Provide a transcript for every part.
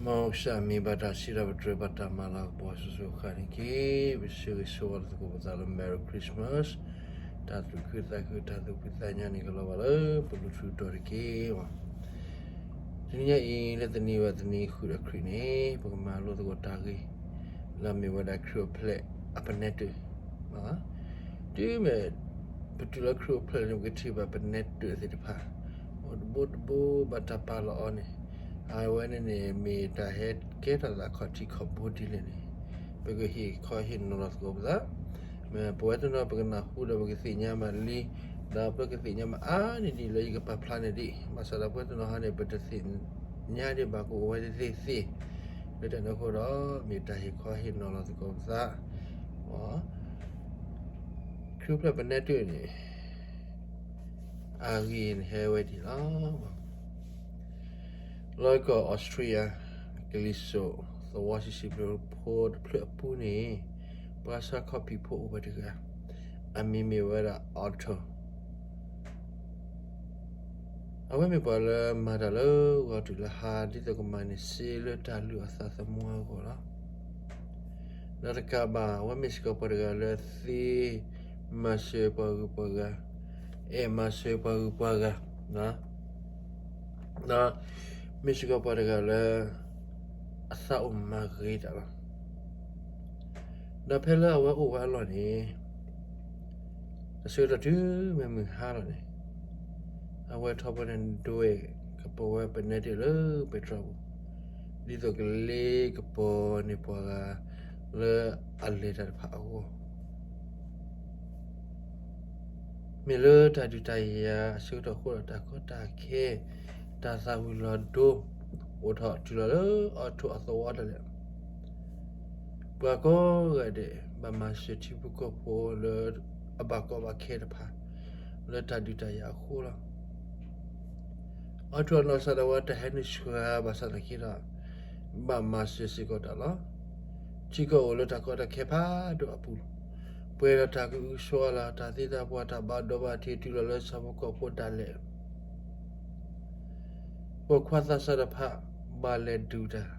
မ်ကစၢ်မံၤဘၣ်တၢ်စံးထီၣ်ပတြၢၤဘၣ်တၢ်မၤလၤကပီၤစိၤစိၤဃၣ်ဃၣ်န့ၣ်တက့ၢ်. ပဆၢဂ့ၤဆၢဝါလၢသကိးပသးလၢ Merry Christmas, တၢ်သူၣ်ခုသးခု တၢ်သူၣ်ဖှံသးညီန့ၣ်ကလီၤဘၣ်လၢပလူၤထူတီၤတက့ၢ်. တနံၤညါအံၤ လၢတနံၤဝဲတနံၤဃုာ်ဒီးခရံာ်န့ၣ် ပကမၤလိသကိးတၢ်ဂ့ၢ် လၢအမ့ၢ်ဝဲဒၣ်ခရံာ်အိၣ်ဖျဲၣ်အပနဲတၢၢ် တုၤမ့ၢ်ပတုၤလၢခရံာ်အိၣ်ဖျဲၣ်န့ၣ် ပကထံၣ်ဘၣ်ပနဲတၢၢ်သ့ၣ်တဖၣ် အိၣ်တဘိတဘိဘၣ်တၢ်ပာ်လီၤအီၤန့ၣ်, အဝဲန့ၣ်န့ၣ် မ့ၢ်တၢ်ဟဲကဲထီၣ်သးခီၣ်ထံးခီၣ်ဘိဒ်လဲၣ်န့ၣ် ပကဟ့ၣ်ခီဟ့ၣ်နီၤလီၤသကိးပသး, မ့ၢ်ပဝဲတနီၤပကနၢ်ဟူဒီးပကသ့ၣ်ညါမးလံ, ဒီးပကသ့ၣ်ညါမးအါန့ၢ်ဒံးလၢယကပာ်ဖျါန့ၢ်ဒံး, ဘၣ်ဆၣ်ဒီးပဝဲတနီၤဟါန့ၣ် ပတသ့ၣ်ညါဒံးဘၣ်ကအိၣ်ဝဲသ့ၣ်သ့ၣ်, လၢတၢ်န့ၣ်အဃိဒီး မ့ၢ်တၢ်ဟ့ၣ်ခီဟ့ၣ်နီၤလီၤသကိးပသး ခရံာ်အိၣ်ဖျဲၣ်ပနဲတၢၢ်န့ၣ် အဂ့ၢ်န့ၣ်ဟဲဝဲဒ်အံၤလီၤ. လီၢ်ကီၢ်အီစထြ့ယါ ကလံၤစိး သဝီဆံးဆံးဖိတဖျၢၣ်အပူၤန့ၣ် ပှၤဆါခီၣ်ဖံးဖိအိၣ်ဝဲတဂၤ အမံၤမ့ၢ်ဝဲဒၣ် Otto. အဝဲမ့ၢ်ပှၤလၢမၤတၢ်လၢဂီၤတုၤလၢဟါ ဒ်သိးကမၤန့ၢ်စ့လၢတၢ်လုၢ်အသးသမူအဂီၢ်လီၤ. ဒီးတကးဘၣ် အဝဲမ့ၢ်စ့ၢ်ကီးပှၤတဂၤလၢသ့မၤစၢၤပှၤဂုၤပှၤဂၤ, အဲၣ်မၤစၢၤပှၤဂုၤပှၤဂၤ, ဒီးမ့ၢ်စ့ၢ်ကီးပှၤတဂၤလၢ အသးအိၣ်မၤဂ့ၤတၢ်လီၤ. ဒီးဖဲလၢအဝဲအိၣ်ဝဲအလီၢ်န့ၣ် အဆၢကတီၢ်တုၤမ့ၢ်မုၢ်ဟါလီၤန့ၣ် အဝဲထီဘိန့ၣ်ဒွဲၣ်ကပီၤဝဲပနဲတၢၢ်လၢပဲတြီပူၤ, ဒ်သိးကလ့ကပီၤန့ၢ်ပှၤဂၤလၢအလဲၤတၢ်တဖၣ်အဂီၢ် မ့ၢ်လၢတၢ်ဒုးတၢ်ယၤအဆၢကတီၢ်အဃိဒီး တၢ်ကီတၢ်ခဲ, တၢ်သၣ်ဝံၤလီၤဒိ အိၣ်ထီၣ်တုၤလီၤလၢ Otto အသဝီဒၣ်လဲာ်. ပှၤကိးဂၤဒဲး ဘၣ်မၤစၢၤထံဖိကီၢ်ဖိလၢအဘၣ်ကီဘၣ်ခဲတဖၣ် လၢတၢ်ဒုးတၢ်ယၤအဃိလီၤ. Otto အနီၢ်ကစၢ်ဒၣ်ဝဲတဟဲနုာ်ဆှါဘၣ်ဆၣ်သနာ်က့ဒီး ဘၣ်မၤစၢၤစ့ၢ်ကီးတၢ်လီၤ. ထံကီၢ်အိၣ်လၢတၢ်ကီတၢ်ခဲဖးဒိၣ်အပူၤလီၤ. ပှဲၤဒီးတၢ်ကအုကစွါလီၤ, တၢ်သံတၢ်ပှၢ်, တၢ်ဘၣ်ဒိဘၣ်ထံးတုၤလီၤလၢဆၣ်ဖိကီၢ်ဖိဒၣ်လဲာ် ပိာ်ခွါသးစၢ်တဖၣ် ဘၣ်လဲၤဒုးတၢ်,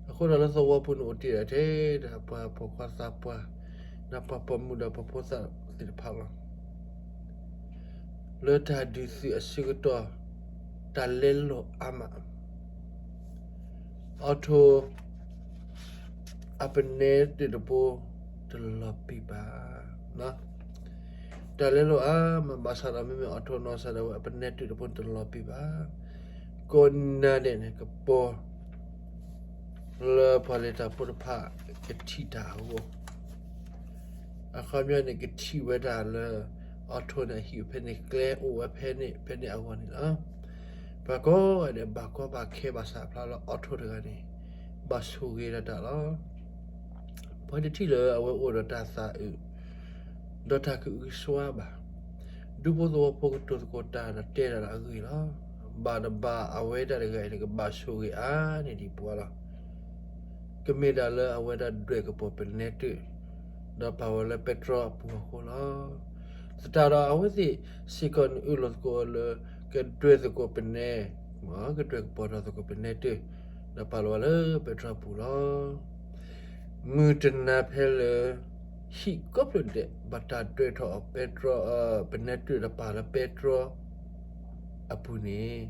အဃိဒီးလၢသဝီပူၤန့ၣ်အိၣ်တ့ၢ်ဒၣ်ထဲဒၣ်ပှၤပိာ်ခွါသးပှၢ်, ဒီးပှၤပိာ်မုၣ်ဒီးပှၤဖိသၣ်သ့ၣ်တဖၣ်လီၤ. လၢတၢ်ဒုးသုးအဆၢကတီၢ် တၢ်လဲလိာ်အါမး Otto အပနဲတၢၢ်တဘိတလီၤပံာ်ဘၣ်. တၢ်လဲလိာ်အါမးဘၣ်ဆၣ်ဒီး မ့မ့ၢ် Otto နီၢ်ကစၢ်ဒၣ်ဝဲအပနဲတၢၢ်တဘိန့ၣ်တလီၤပံာ်ဘၣ်. ကိးနၤဒဲးန့ၣ် ကပီၤလၢပှၤလဲၤတၢ်ဖိတဖၣ်ကထံၣ်တၢ်အဂီၢ် အခီပညီန့ၣ် ကထံၣ်ဝဲဒၣ်လၢ Otto န့ၣ် အဟံၣ်အိၣ်ဖဲန့ၣ်, ကျဲအိၣ်ဝဲဖဲန့ၣ်, ဖဲန့ၣ်အဂီၢ်န့ၣ်လီၤ. ပှၤကိးဂၤဒဲး ဘၣ်ကီဘၣ်ခဲဘၣ်ဆၣ်ဖျါလၢ Otto တဂၤန့ၣ် ဘၣ်ဆိၣ်ဂ့ၤဒီးတၢ်လီၤ. ပှၤတထံၣ်လၢအဝဲအိၣ်ဒီးတၢ်သးအုး ဒီးတၢ်ကအုကစွါဘၣ်. ဒူဖိသဝီဖိကတိၤသကိးတၢ်ဒီးတဲတၢ်ဒီးအဂ့ၢ်လီၤ. ဘၣ်တဘၣ်အဝဲဒၣ်တဂၤအံၤန့ၣ် ကဘၣ်ဆိၣ်ဂ့ၤအါန့ၢ်ဒံးပှၤလီၤ. ကမ့ၢ်ဒၣ်လၢအဝဲဒၣ်ဒွဲၣ်ကပီၤပနဲတၢၢ် ဒီးပာ်ဝဲလၢပဲတြီအပူၤအဃိလီၤ. သတးဒီးအဝဲသ့ၣ်စ့ၢ်ကီးန့ၣ် အၢၣ်လီၤသကိးလၢ ကဒွဲၣ်သကိးပနဲ, ကဒွဲၣ်ကပီၤထီၣ်သကိးပနဲတၢၢ် ဒီးပာ်လီၤဝဲလၢပဲတြီအပူၤလီၤ. မုၢ်တနၤဖဲလၢ ဟံၣ်ကိးဖျၢၣ်ဒဲး ဘၣ်တၢ်ဒွဲၣ်ထီၣ်ပဲတြီ, ပနဲတၢၢ်ဒီးပာ်လၢပဲတြီအပူၤန့ၣ်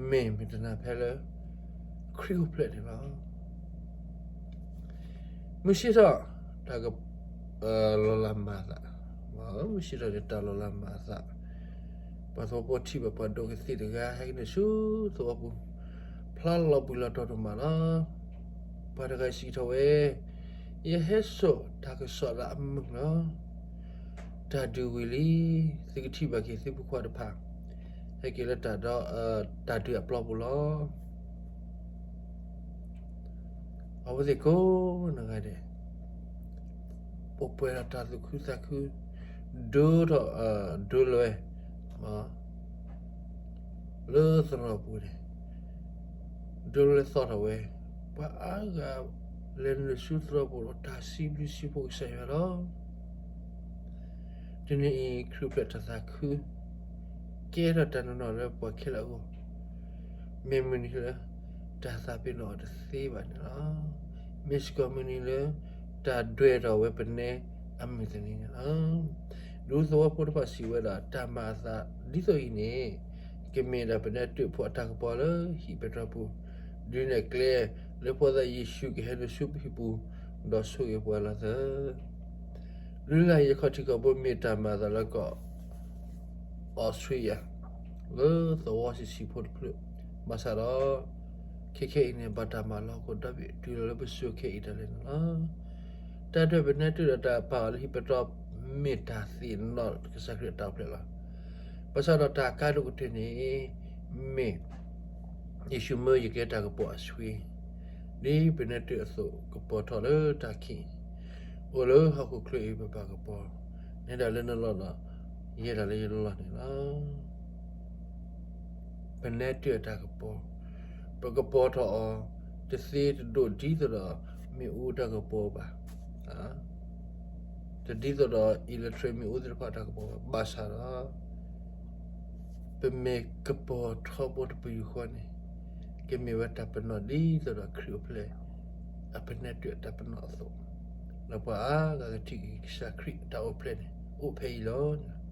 မ့ၢ်မုၢ်တနၤဖဲလၢ ခရံာ်အိၣ်ဖျဲၣ်န့ၣ်လီၤ. မုၢ်ဆ့ၣ်ထီၣ် တၢ်ကလီၤလးမၤအသး, မုၢ်ဆ့ၣ်ထီၣ်န့ၣ် တၢ်လီၤလးမၤအသး, ပှၤသဝီဖိထံၣ်ဘၣ်ပှၤဒိးကသ့ၣ်တဂၤ ဟဲက့ၤန့ၣ်ဆူသဝီပူၤ, ဖျါလီၤဘှံးလီၤတီၤဒိၣ်မးလီၤ. ပှၤတဂၤစံးထီၣ်ဝဲ, ယဟဲစိာ်တၢ်ကစီၣ်လၢအမုာ်လီၤ. တၢ်ဒုးဝံၤလံ, သုကထံၣ်ဘၣ်က့ၤသုဖိခွါတဖၣ် ဟဲက့ၤလၢတၢ်ဒုးအပျီပူၤလီၤ. အဝဲသ့ၣ်ကိးဂၤဒဲး ပှဲၤဒီးတၢ်သူၣ်ခုသးခု, ဒိၣ်ထီၣ်ဒိၣ်လွဲ လၢသရိာ်ပူၤန့ၣ် ဒိၣ်လွဲသီၣ်ထီၣ်ဝဲ, ပှၤအါဂၤလဲၤနုာ်ဆူသရိာ်ပူၤဒီး တၢ်စံးဘျုးစံးဖှိၣ်ကစၢ်ယွၤလီၤ. တနံၤအံၤ ခရံာ်အိၣ်ဖျဲၣ်တၢ်သးခု ကဲထီၣ်တၢ်နီၢ်နီၢ်လၢပှၤခဲလၢာ်အဂီၢ်, မ့ၢ်မုၢ်နံၤလၢပ တၢ်သးပ့ၤနီၣ်အီၤတသ့ဘၣ်န့ၣ်လီၤ. မ့ၢ်စ့ၢ်ကီးမုၢ်နံၤလၢ တၢ်ဒွဲၣ်ထီၣ်ဝဲပနဲအမုၢ်သနံၤန့ၣ်လီၤ. ဒူသဝီဖိတဖၣ်စံးဝဲဒၣ် တၢ်မၤအသးဒ်သိးအံၤန့ၣ် ကမ့ၢ်ဒၣ်ပနဲတၢၣ်ဖိအတၢ်ကပီၤလၢဟံၣ်ပဲတြီပူၤ, ဒုးနဲၣ်ကျဲလၢဖိသၣ်ယ့ၣ်ၡူးကဟဲနုာ်ဆူပဟံၣ်ပူၤ ဒီးဆိၣ်ဂ့ၤပှၤလီၤသၢ. လုၢ်လၢ်ယခီၣ်ထံးခီၣ်ဘိမ့ၢ်တၢ်မၤအသးလၢကီၢ် အီစထြ့လယါ လၢသဝီဆံးဆံးဖိတဖျၢၣ်, ဘၣ်ဆၣ်ဒီး ခဲခဲအံၤန့ၣ် ဘၣ်တၢ်မၤလီၤဟီၣ်ခိၣ်ဒီဘ့ၣ် တုၤလီၤလၢပစိၤခဲအံၤဒၣ်လဲာ်န့ၣ်လီၤ. တၢ်ဒွဲၣ်ပနဲတၢၣ်ဒီးတၢ်ပာ်အီၤလၢဟံၣ်ပဲတြီ မ့ၢ်တၢ်သ့ၣ်နီၣ်ကစၢ်ခရံာ်အတၢ်အိၣ်ဖျဲၣ်လီၤ. ဘၣ်ဆၣ်ဒီးတၢ်ကါဒိၣ်ကတၢၢ်န့ၣ် မ့ၢ် ယ့ၣ်ၡူးမၢယကျဲတၢ်ကပီၤအဆှံ, ဒ်ပနဲတၢၣ်အသိးကပီၤထီၣ်လၢတၢ်ခံး, အိၣ်လၢဟီၣ်ခိၣ်ချၢအံၤပပၢ်ကပီၤ, နဲဒၣ်လၢနလီၢ်ဒီး ယဲဒၣ်လၢယလီၢ်န့ၣ်လီၤ. ပနဲတၢၣ်အတၢ်ကပီၤ, ပကပီၤထီၣ်အီၤ တသ့တဒိၣ်ဒ်သိးဒီးမ့ၣ်အူတၢ်ကပီၤဘၣ်, တဒ်သိးဒီး electric မ့ၣ်အူသ့ၣ်တဖၣ်အတၢ်ကပီၤဘၣ်, ဘၣ်ဆၣ်ဒီး ပမ့ၢ်ကပီၤထီဘိတပယူာ်ဃီန့ၣ် ကမ့ၢ်ဝဲတၢ်ပနီၣ်ဒ်သိးဒီးခရံာ်အိၣ်ဖျဲၣ် အပနဲတၢၣ်အတၢ်ပနီၣ်အသိး, လၢပှၤအါဂၤကထံၣ်က့ၤကစၢ်ခရံာ်အတၢ်အိၣ်ဖျဲၣ်န့ၣ် အိၣ်ဖဲအံၤလီၤ.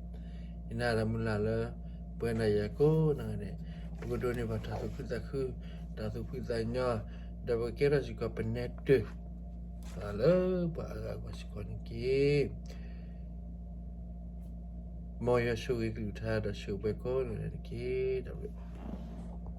ယနာ်ဒီးမုၢ်လၢ်လၢ ပဝဲဒၣ်ယၤကိးဂၤဒဲး ပကဒိးန့ၢ်ဘၣ်တၢ်သူၣ်ခုသးခု, တၢ်သူၣ်ဖှံသးညီ, ဒီးပကကဲထီၣ်စ့ၢ်ကီးပနဲတၢၣ် လၢပှၤအါဂၤအဂီၢ်စ့ၢ်ကီးန့ၣ်တက့ၢ်. မ်ယွၤဆိၣ်ဂ့ၤကလုၢ်ကထါဒီးဆိၣ်ဂ့ၤပှၤကိးဂၤဒဲးန့ၣ်တက့ၢ်. တၢ်ဘျုး